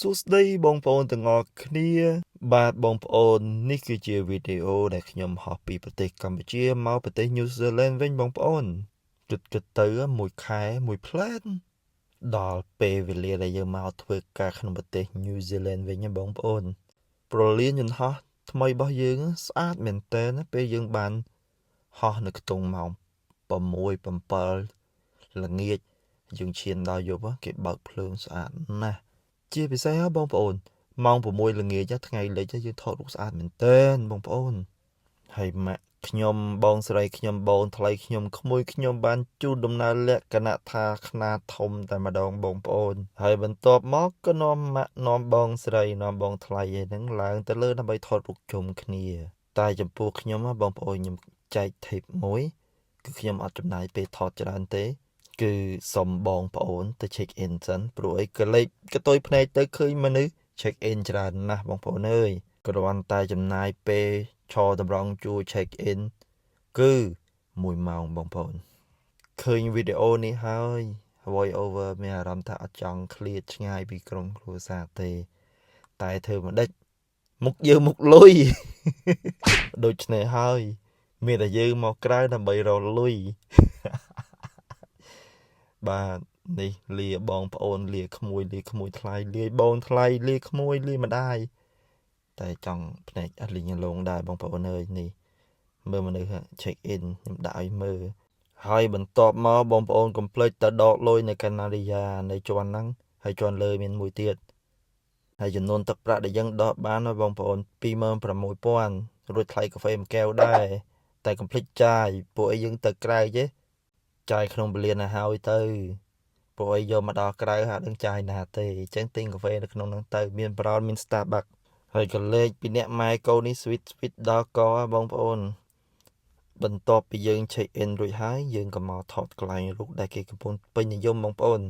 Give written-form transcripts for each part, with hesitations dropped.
សួស្តីបងប្អូនទាំងអស់គ្នា បាទបងប្អូននេះគឺជាវីដេអូដែលខ្ញុំហោះពីប្រទេសកម្ពុជាមកប្រទេស New Zealand វិញបងប្អូនគិតគិតទៅមួយខែមួយភ្លែតដល់ពេលវេលាដែលយើងមកធ្វើការក្នុងប្រទេស New Zealand វិញណាបងប្អូនព្រលានយន្តហោះថ្មីរបស់យើងស្អាតមែនទែនណាពេលយើងបានហោះនៅខ្ទង់ម៉ោង6 7ល្ងាចយើងឈានដល់យប់គេបើកភ្លើងស្អាតណាស់ជាពិសេសបងប្អូនម៉ោង6ល្ងាចថ្ងៃលិចយើងថតរូបស្អាតមែនទែនបងប្អូនហើយម៉ាក់ខ្ញុំបងស្រីខ្ញុំបងថ្លៃខ្ញុំក្មួយខ្ញុំបានជូនដំណើរលក្ខណៈថាខ្នាតធំតែម្ដងបងប្អូនហើយបន្ទាប់មកក៏នាំម៉ាក់នាំបងស្រីនាំបងថ្លៃឯហ្នឹងឡើងទៅលើដើម្បីថតរូបជុំគ្នា តែចំពោះខ្ញុំបងប្អូនខ្ញុំចែក tip មួយគឺខ្ញុំអត់ចំណាយពេលថតច្រើនទេ គឺសុំបងប្អូនទៅ check in សិនព្រោះអីក៏លេចកតុយភ្នែកទៅឃើញមនុស្ស check in ច្រើនណាស់បងប្អូនអើយគ្រាន់តែចំណាយពេលឈរតម្រង់ជួរ check in គឺ1ម៉ោងបងប្អូនឃើញវីដេអូនេះហើយ voice over មានអារម្មណ៍ថាអត់ចង់ឃ្លាតឆ្ងាយពីក្រុមគ្រួសារទេ តែធ្វើមិនដេចមុខយើងមុខលុយ ដូច្នេះហើយ មានតែយើងមកក្រៅដើម្បីរកលុយ បាទនេះលាបងប្អូនលាក្មួយលាក្មួយថ្លៃលាបងថ្លៃលាក្មួយលាម្ដាយតែចង់ភ្នែកអត់លីងលងដែរបងប្អូនអើយនេះមើលមនុស្ស check in ខ្ញុំដាក់ឲ្យមើលហើយបន្ទាប់មកបងប្អូនកុំភ្លេចទៅដកលុយនៅកាណាឌីយ៉ានៅជាន់ហ្នឹងហើយជាន់លើមានមួយទៀតហើយចំនួនទឹកប្រាក់ដែលយើងដកបានបងប្អូន26000រួចថ្លៃកាហ្វេមួយកែវដែរតែកុំភ្លេចចាយពួកអីយើងទៅក្រៅទេចាយក្នុងពលានឲ្យហើយទៅ ព្រោះអីយកមកដល់ក្រៅហាក់ដឹងចាយណាទេអញ្ចឹងទិញកាហ្វេនៅក្នុងហ្នឹងទៅមានប្រោនមាន Starbucks ហើយក៏លេខពីអ្នកម៉ែកូននេះ sweet sweet ដល់កបងប្អូន បន្ទាប់ពីយើង check in រួចហើយយើងក៏មកថតកន្លែងរូបដែលគេកំពុងពេញនិយមបងប្អូន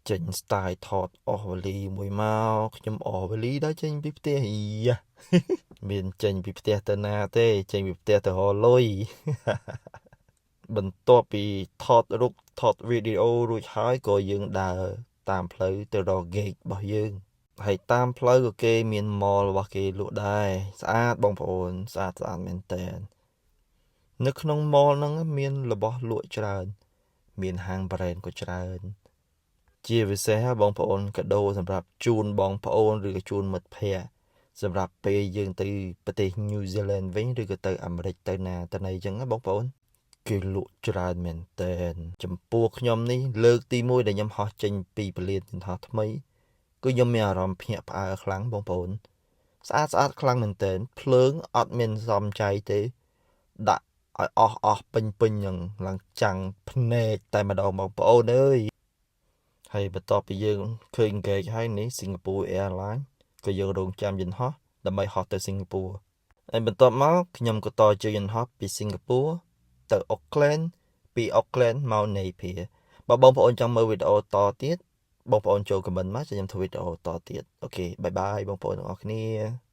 ចេញ style ថតអស់វលីមួយមកខ្ញុំអស់វលីដល់ចេញពីផ្ទះយ៉ា មានចេញពីផ្ទះទៅណាទេចេញពីផ្ទះទៅរកលុយ បន្ទាប់ពីថតរូបថតវីដេអូរួចហើយក៏យើងដើរតាមផ្លូវទៅរក gate របស់យើងហើយតាមផ្លូវក៏គេមាន mall របស់គេលក់ដែរស្អាតបងប្អូនស្អាតស្អាតមែនតើនៅក្នុង mall ហ្នឹងមានរបស់លក់ច្រើន មានហាង brand ក៏ច្រើន ជាពិសេសបងប្អូនកាដូសម្រាប់ជូនបងប្អូនឬក៏ជូនមិត្តភ័ក្តិសម្រាប់ពេលយើងទៅប្រទេស New Zealand វិញឬក៏ទៅអាមេរិកទៅណាទៅណីអញ្ចឹងណាបងប្អូនគេលក់ច្រើនមែនតើចំពោះខ្ញុំនេះលើកទី1ដែលខ្ញុំហោះចេញពីពលានយន្តហោះថ្មីគឺខ្ញុំមានអារម្មណ៍ភ្ញាក់ផ្អើលខ្លាំងបងប្អូនស្អាតស្អាតខ្លាំងមែនតើភ្លើងអត់មានសំចៃទេដាក់ឲ្យអស់អស់ពេញពេញហ្នឹងឡើងចាំងភ្នែកតែម្ដងបងប្អូនអើយហើយបន្ទាប់ពីយើងឃើញ gate ហើយនេះ Singapore Airlines ក៏យើងរងចាំយន្តហោះដើម្បីហោះទៅសិង្ហបុរីហើយបន្ទាប់មកខ្ញុំក៏តជើងយន្តហោះពីសិង្ហបុរីទៅអូក្លែនពីអូក្លែនមកណេភៀបើបងប្អូនចង់មើលវីដេអូតទៀតបងប្អូនចូល comment មកខ្ញុំធ្វើវីដេអូតទៀត OK bye bye បងប្អូនទាំងអស់គ្នា។